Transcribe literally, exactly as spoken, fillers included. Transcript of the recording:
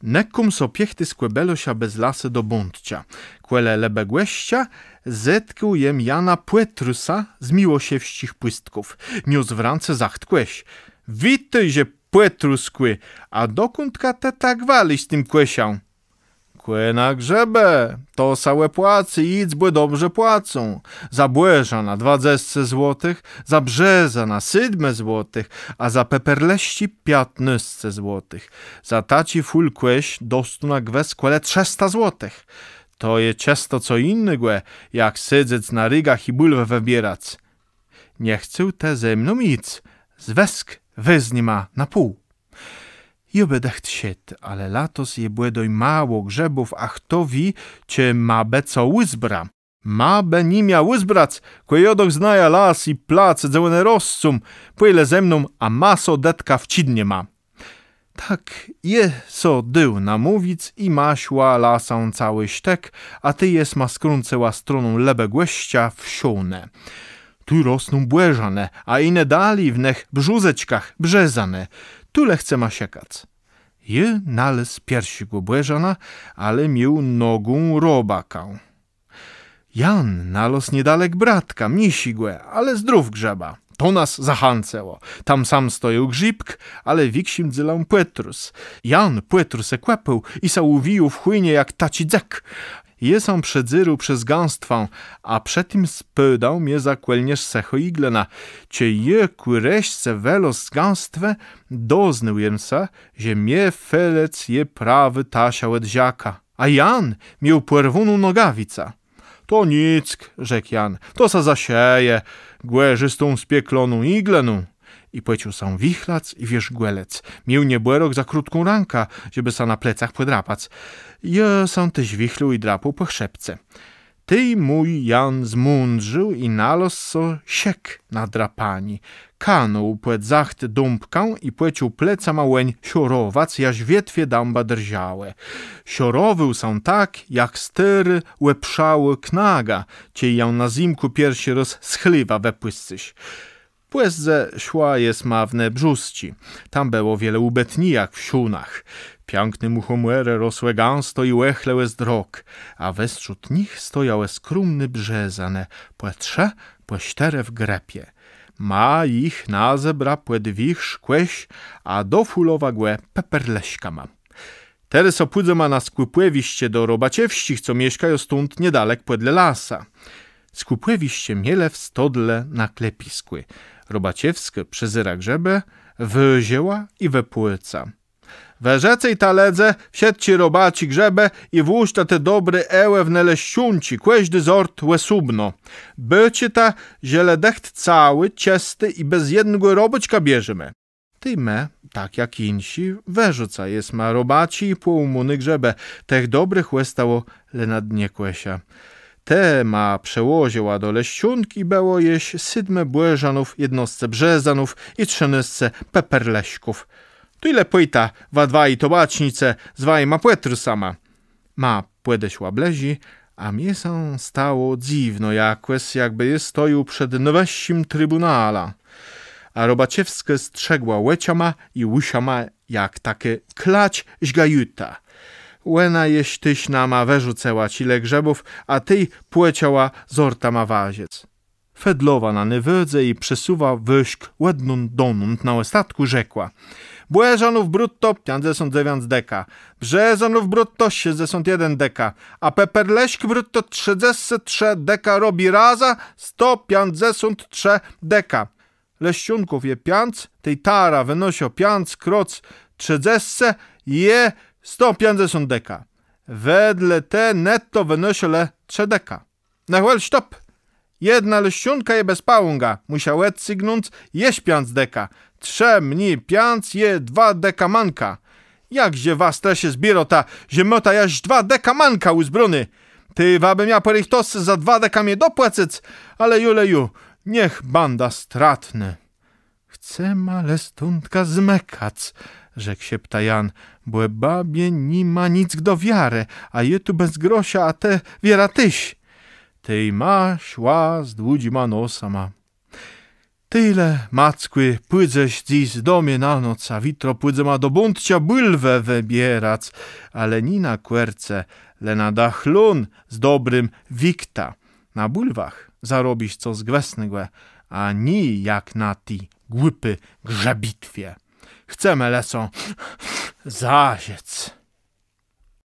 Nëkóm so piechti z Kòbëlôsza bez lasë do Bądcza. Kòle Lëbëgòszcza zetkł jem Jana Pòtrusa z Miłoszewsczich Pùstków. Niósł w rãce zacht kòsz. Witôjże, Pòtruskù, a dokądka të tak walisz z tim kòszã? Kò na grzëbë, to sã òpłacy jic, bò dobrze płacą. Za bòrzana dwadzesce złotëch, za brzezana sétmë złotëch, a za peperlëszczi piãtnôsce złotëch. Za taczi fùl kòsz dostónã gwës kòle trzësta złotëch. To je czësto co jinégò, jak sedzec na régach i bùlwë wëbierac. Nie chcôł të ze mną jic, zwësk wezniema na pół. Jô bë dëcht szedł, ale latos je bòdôj mało grzëbów, a chto wié, czë ma bë co ùzbiéra. Ma bë ni mia ùzbierac, kò jô doch znajã las i plac, dze òne roscą. Pòj le ze mną, a ma so dëtka wcygniema. Tak jem sã dôł namówic i ma szła lasã całi sztëk, a tej jesma skrãcëła stroną Lëbëgòszcza w Szónë. Tu rosną bòrzanë, a i dali w nëch brzózeczkach brzezanë. Tu le chcema szëkac. Jô nalôzł pierszégò bòrzana, ale miôł nogą robaka. Jan nalôzł niedalek bratka, mniészégò, ale zdrów grzëba. To nas zachãcëło. Tam sam stojôł grzibk, ale wikszim dzélã pòtrus. Jan pòtrusë kòpôł i sã ùwijôł w chòjnie jak taczi dzëk. Jô sã przedzérôł przez gãstwã, a przë tim spôdała mie za kòlnérz sëchô jiglëna. Czej jô kù reszce wëlôzł z gãstwë, doznôł jem sã, że mie felëc je prawi taszã òd żaka. A Jan miôł pòrwóną nogawicã. To nick, rzekł Jan, to sã zaszëje, gòrzi z tą spiekloną jiglëną. I pòczął sã wichlac i wierzgòlëc. Miôł niebòrôk za krótką rãkã, żebë sã na plecach pòdrapac. Jô sã téż wichlôł i drapôł pò chrzebce. Tej mój Jan zmądrził i nalôzł so szëk na drapanié. Kanął pòd zacht dąbkã i pòczął plecama òń szorowac, jaż wietwie dãba drżałë. Szorowôł sã tak, jak stôrô, òprzałô knaga, czej jã na zymkù pierszi rôz z chléwa wëpùscysz. Pòzdze szła jesma w ne brzózczi. Tam bëło wiele ùbëtni jak w Szónach. Piãkné mùchòmòrë rosłë gãsto i òchlëłë zdrok, a westrzód nich stojałë skrómné brzezanë, pò trzë, pò sztërë w grëpie. Ma jich nazebra pòd wiérzch kòsz, a dofùlowa gò peperlëszkama. Terô so pùdzema na skùpòwiszcze do Robaczewsczich, co mieszkają stąd niedalek pòdle lasa. Skùpòwiszcze mielë w stodle na klepiskù. Robaczewskô przezéra grzëbë, wôżëła i wëpłôca. Wërzëcëjta, lëdze, wszëtczé robaczi grzëbë i włóżta te dobré ëłë w ne leszczónczi, kòżdi zort òsóbno. Bôczëta, że le dëcht całé, czësté i bez jednégò robôczka bierzemë. Tej më, tak jak jinszi, wërzuca jesma robaczi i pòłómóné grzëbë, tëch dobrëch òstało le na dnie kòsza. Te ma przełożëła do leszczónk i bëło jesz sétmë bòrzanów, jednôsce brzezanów i trzënôsce peperlëszków. Tej le pòjta, wa dwaji tobacznicë, z wajima pòtrusama. Ma pòdeszła blëżi, a mie sã stało dzywno jakòs, jakbë jô stojôł przed nôwëższim tribùnałã. A Robaczewskô strzëgła òczama i ùszama jak takô klacz żgajuta. Òna jesz téż nama wërzucëła czile grzëbów, a tej pòczãła zortama wôżëc. Fedlowa na nôwôdze i przesuwa wôżk òdnąd donąd, na òstatkù rzekła: Bòrzanów brutto piãcdzesąt dzewiãc deka, brzezanów brutto szescdzesąt jeden deka, a peperlëszk brutto trzëdzescë trzë deka robi razã sto piãcdzesąt trzë deka. Leszczónków je piãc, tej tara wënôszô piãc kroc trzëdzescë, je sto piãcdzesąt deka. Wedle te netto wënôszô le trzë deka. Na chwilã, sztop! Jedna leszczónka je bez pałąga, mùszã òdcygnąc jesz piãc deka. Trzë mni piãc je dwa deka manka. Jakże wa strasznie zbiérôta, że môta jaż dwa deka manka ùzbróné. Tej wa bë mia pòrechtos za dwa deka mie dopłacëc, ale ju le ju, niech bãdã stratnô. Chcema le stądka zmëkac, rzekł szeptã Jan, bò babie ni ma nick do wiarë, a jô tu bez grosza, a të wierã téż. Tej ma szła z dłudżima nosama. Tej le, Mackù, pùdzesz dzys do mie na noc, a witro pùdzema do Bądcza bùlwë wëbierac, ale nié na kòrce, le na dach lón z dobrim wiktã. Na bùlwach zarobisz co gwësnégò, a nié jak na ti głupi grzëbitwie. Chcemë le so zażëc.